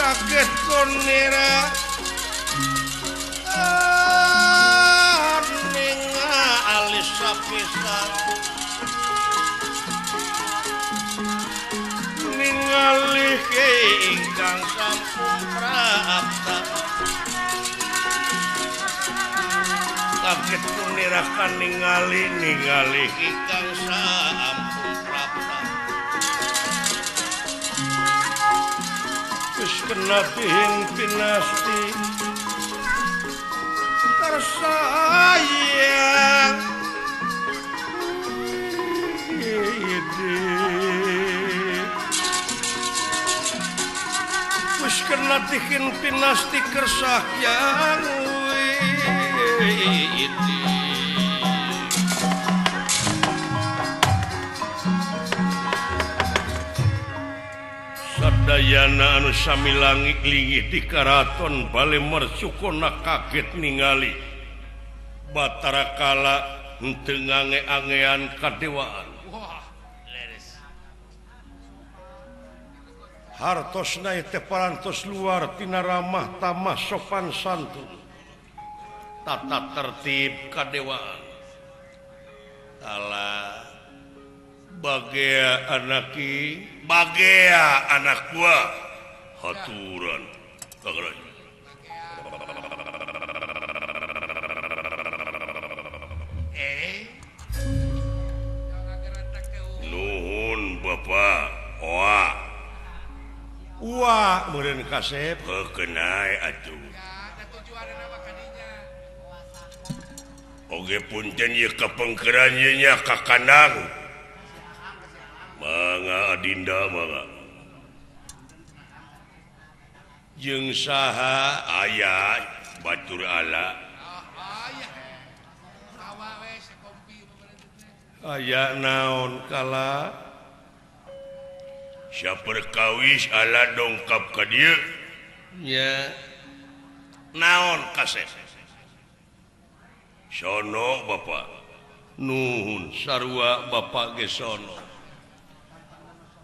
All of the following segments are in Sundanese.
Kaget konera ningali sapisan ningali ingkang sampun prapta. Kaget konera ningali ningali ingkang sampun prapta. Geus kena tihin pinasti tersayang wis kena tihin pinasti kersahyang widi. Sadayana anu sami langit lingih di karaton Bale Mercukona kaget ningali Batara Kala henteu ngange-angean kadewaan. Hartosna teh parantos luar tina ramah tamah sopan santun, tata tertib kadewaan. Tala bagea anaki, bagea anak gua haturan kagak. Nuhun bapak. Oa ua meureun kasep heukeunai atuh. Oge punten ieu kapengkeran ieu nya ka kandang. Mangga adinda mangga. Jeung saha aya batur ala. Aya naon kala? Saperkawis ala dongkap ka dieu. Nya. Naon kasep? Sono bapak. Nuhun sarua bapak ge sono.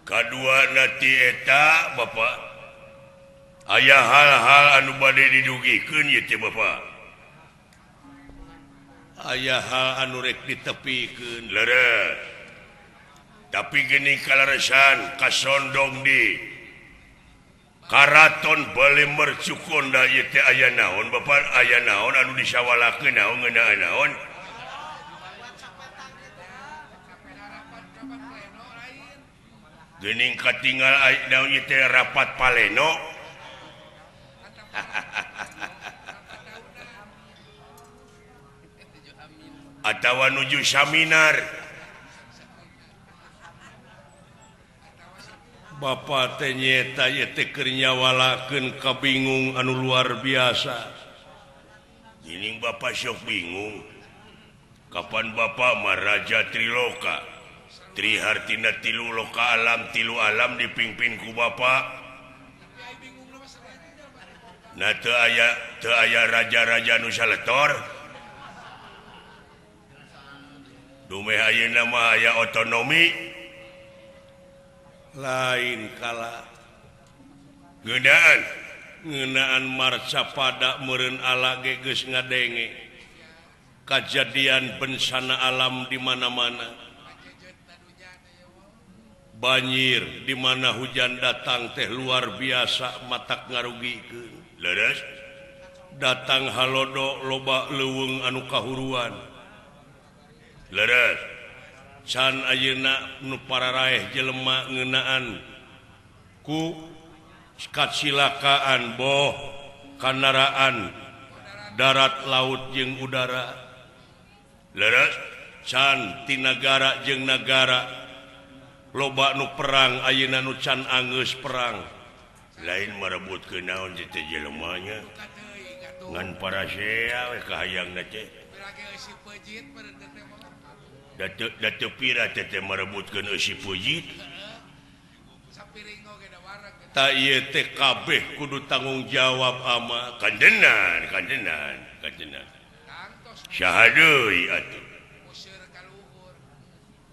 Kadua nati eta bapak. Aya hal-hal anu bade didugikeun ieu teh bapak. Aya hal anu rek ditepikeun. Leres. Tapi gini kalaresan kasondong di Karaton Bale Mercukonda ieu teh aya naon bapak, aya naon anu disawalakeun naon ngeunaan naon. Geuning katinggal naon ieu teh rapat paleno. Atawa nuju saminar. Bapak teh nyeta ieu teh keur nyawalakeun kabingung anu luar biasa. Geuning bapak sok bingung. Kapan bapak mah Raja Triloka? Tri hartina tilu loka alam, tilu alam dipimpin ku bapak. Nah teu aya raja-raja nu saletor. Dumeh ayeuna mah aya otonomi. Lain kala ngeunaan ngeunaan marcapada meureun ala ge geus ngadenge kajadian bencana alam di mana-mana, banjir di mana hujan datang teh luar biasa matak ngarugikeun. Leres datang halodo loba leuweung anu kahuruan. Leres can ayeuna nu pararaeh jelema ngeunaan ku kacilakaan boh kandaraan darat laut jeung udara. Leres can ti nagara jeung nagara loba nu perang ayeuna nu can anggeus perang. Lain marebutkeun naon teh jelema nya ngan parasea we kahayangna teh. Datu pira teh merebutkeun eusi pujit. Ta ieu teh kabeh kudu tanggung jawab ama kandenan kandenan kandenan. Saha deui atuh.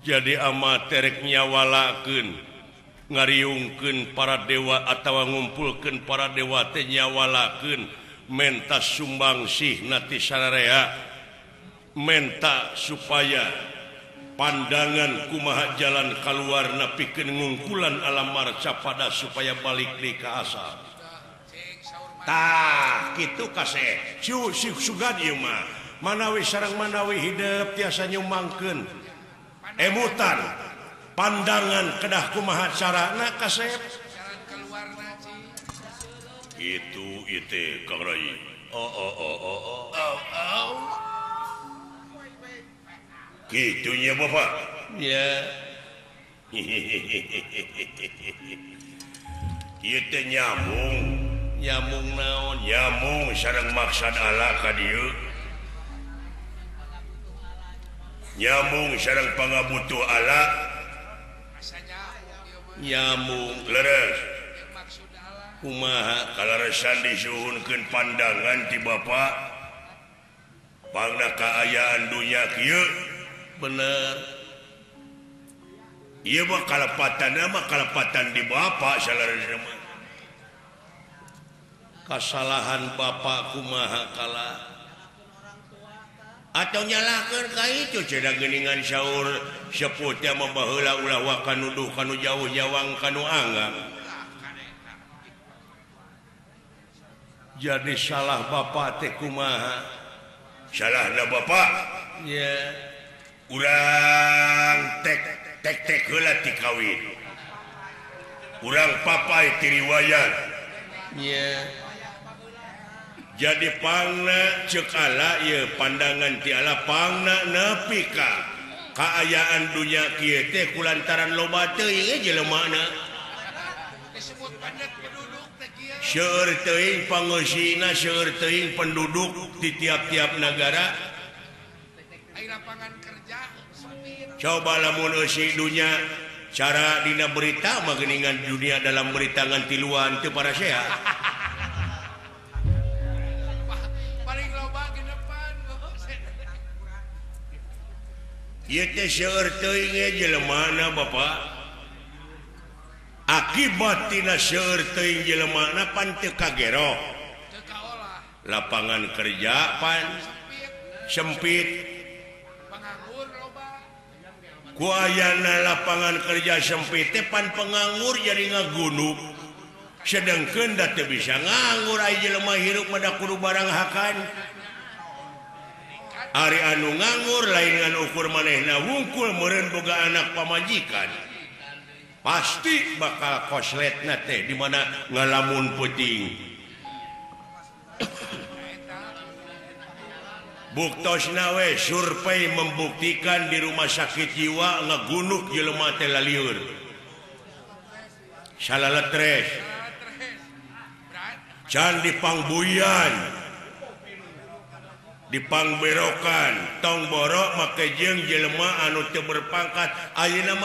Jadi ama terek nyawalakeun Ngariungkeun para dewa atawa ngumpulkeun para dewa teh nyawalakeun menta sumbangsih ti sararea menta supaya pandangan kumaha jalan kaluarna pikeun ngungkulan alam marcapada supaya balik deui ka asal. Tah kitu kaseh sugan ieu mah manawi sareng manawi hidep tiasa nyumbangkeun emutan pandangan kedah kumaha carana kasep itu itu Kang Rai. Oh oh oh oh oh oh gitunya Bapak ya. Ieu teh nyambung nyambung naon nyambung sareng maksad Allah ka dieu nyambung sareng pangabutuh Allah nyambung leres kumaha kaleresan disuhunkeun pandangan ti Bapak pangna kaayaan dunya kieu bener ieu mah kalepatan mah kalepatan di Bapak saleresna mah kasalahan Bapak kumaha kala atau nyalahkeun ka itu cenah geuningan saur sepuh teh mah baheula ulah waka nuduh kanu jauh nyawang kanu anggap jadi salah Bapak teh kumaha salahna Bapak nya urang tek tek tek heula ti kawin urang papai ti riwayat nya jadi pangna ceuk Allah ieu pandangan ti Allah pangna nepi ka kaayaan dunya kieu teh kulantaran loba teuing jelemana disebut padat penduduk teh kieu seueur teuing pangeusina seueur teuing penduduk di tiap-tiap nagara ai lapangan kerja sempit. Coba lamun eusi dunya cara dina berita mah geuningan dunia dalam berita ngan tiluan teu parasea. Ieu teh seueur teuing jelemana Bapak akibat tina seueur teuing jelemana pan teu kagero teu kaolah lapangan kerja pan sempit penganggur loba ku ayana lapangan kerja sempit teh pan penganggur jadi ngagunuk sedengkeun da teu bisa nganggur aya jelema hirup mah da kudu barang hakan. Ari anu nganggur lain ngan ukur manehna wungkul meureun boga anak pamajikan pasti bakal kosletna teh di mana ngalamun peuting. Buktosna we survei membuktikan di rumah sakit jiwa ngagunuk jelema teh lalieur salaletres can dipangbuyan dipangberokan tong borok make jeung jelema anu teu berpangkat ayeuna mah.